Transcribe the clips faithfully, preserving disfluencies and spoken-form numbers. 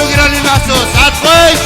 Giranî Meso, saet xweş.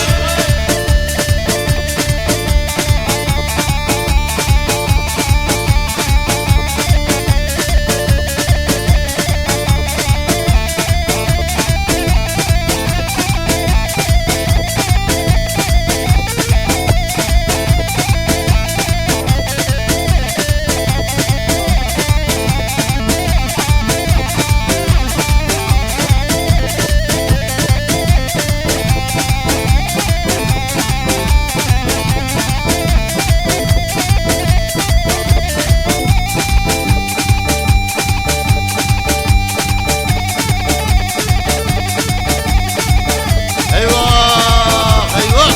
Eyvah, eyvah.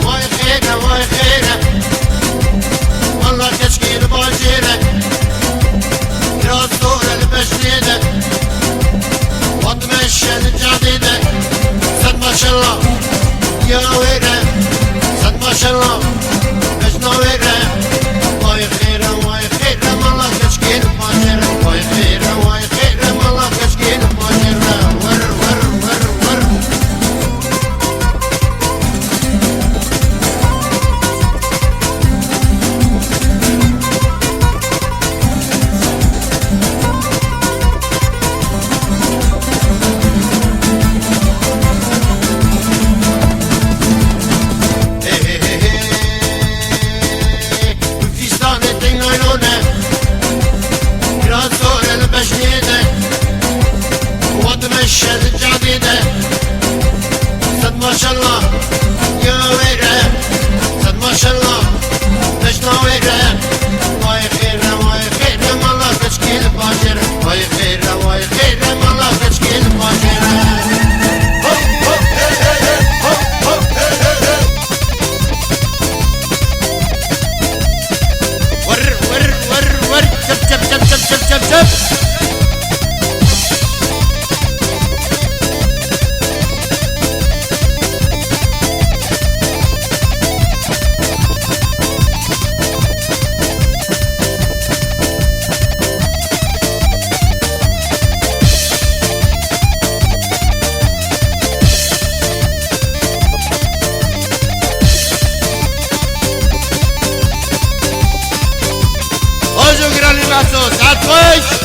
Vay xêre, vay xêre. Walla keçkê li bajêre. Biraz zor e li bejnê de. Fatime şe li cadê de. Sed maşallah. Ya wêre. Sed maşallah. Bejna wêre. Vay xêre, vay xêre. Mala keçkê li bajêre. Vay xêre, vay xêre. Mala keçkê li bajêre. Wer, wer, wer, wer. Fîstanê tey naylon e. Biraz zor e li bejnê de. Watime şer cadê de. Sed maşallah. Ya wêre. Sed maşallah. Bejna wêre. Vay xêre, vay xêre. Mala keçkê li bajêre. Vay xêre, vay xêre. Mala keçkê li bajêre. Ho, ho, he, he, he. Ho, ho, he, he, he. Wer, wer, wer, wer. Çep, çep, çep. Hojo Giranî Meso, saet xweş.